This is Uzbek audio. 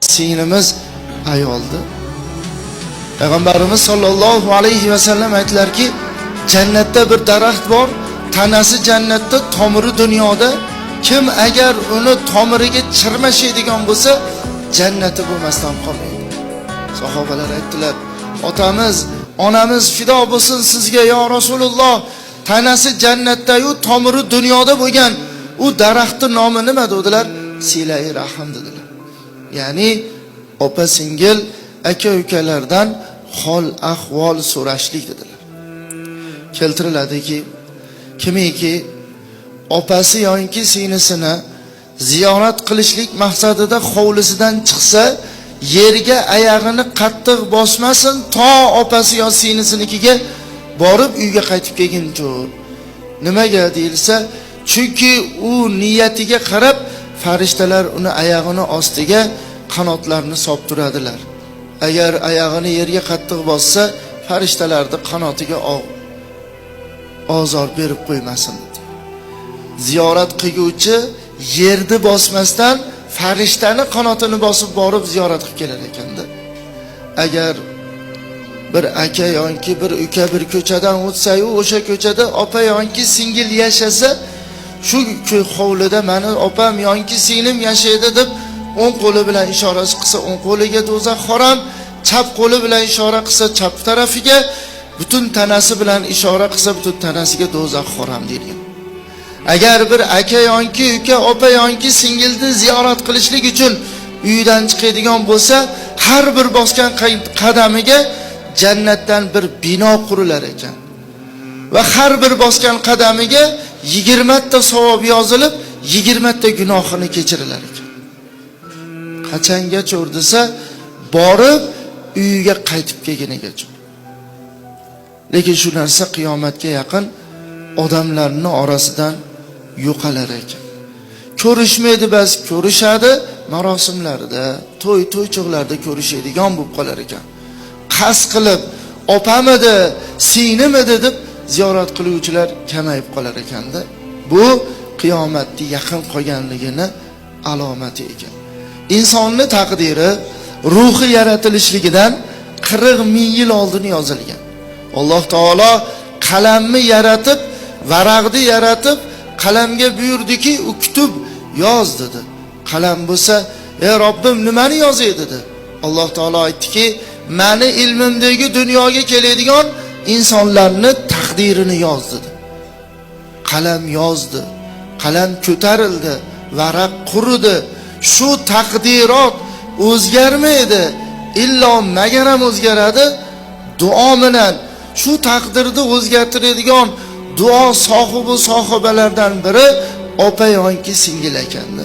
Singlimiz ayoldi. Payg'ambarimiz sollallohu alayhi vasallam aytdilarki, jannatda bir daraxt bor, tanasi jannatda, tomiri dunyoda. Kim agar uni tomiriga chirmashadigan bo'lsa, jannati bo'lmasdan qolmaydi. Sahobalar aytdilar: "Otamiz, onamiz fido bo'lsin sizga yo Rasululloh, tanasi jannatda-yu, tomiri dunyoda bo'lgan u daraxtning nomi nima?" dedilar. Silai rahm dedilar. Ya'ni opa singil, aka ukalardan hol ahvol so'rashlik dedilar. Keltiriladiki, kimiki opasi yoki singlisini ziyorat qilishlik maqsadida hovlisidan chiqsa, yerga oyog'ini qattiq bosmasin to opasi yo singlisinikiga borib uyga qaytib kelguncha. Nimaga deyilsa, chunki u niyatiga qarab farishtalar uni oyog'ini ostiga qanotlarini solib turadilar. Agar oyog'ini yerga qattiq bossa, farishtalarni qanotiga ozor berib qo'ymasin dedi. Ziyorat qilguvchi yerni bosmasdan farishtani qanotini bosib borib ziyorat qilib kelar ekanda. Agar bir aka yoki bir uka bir ko'chadan o'tsa-yu, o'sha ko'chada opa yoki singil yashasa, shu hovlida mani opam yoki singlim yashaydi deb o'ng qo'li bilan ishora qilsa, o'ng qo'liga do'zax harom, chap qo'li bilan ishora qilsa chap tarafiga, butun tanasi bilan ishora qilsa butun tanasiga do'zax harom deyilgan. Agar bir aka yoki uka, opa yoki singilni ziyorat qilishlik uchun uyidan chiqadigan bo'lsa, har bir bosgan qadamiga jannatdan bir bino qurilar ekan. Va har bir bosgan qadamiga 20 ta savob yozilib, 20 ta gunohini kechirilar ekan. Qachongacha desa, borib uyiga qaytib kelgunigacha. Lekin shu narsa qiyomatga yaqin odamlarning orasidan yo'qolar ekan. Ko'rishmaydi, bas ko'rishadi, marosimlarda, to'y to'ychiqlarda ko'rishadigan bo'lib qolar ekan. Qasd qilib opamidi, singlimidi deb ziyorat qiluvchilar kamayib qolar ekanda. Bu qiyomatga yaqin qolganligini alomati ekan. Insonni taqdiri ruhi yaratilishligidan 40 ming yil oldin yozilgan. Alloh taolo qalamni yaratib, varaqni yaratib, qalamga buyurdiki, uktub, yoz dedi. Qalam bo'lsa, "Ey Robbim, nimani yozay?" dedi. Alloh taolo aytdiki, "Meni ilmimdagi dunyoga keladigan insonlarni taqdirini yoz" dedi. Qalam yozdi. Qalam ko'tarildi, varaq quridi. Shu taqdirot o'zgarmaydi. Illo magaram o'zgaradi duo bilan. Shu taqdirni o'zgartiradigan duo sohibi sohibalardan biri opa yoki singil ekanda.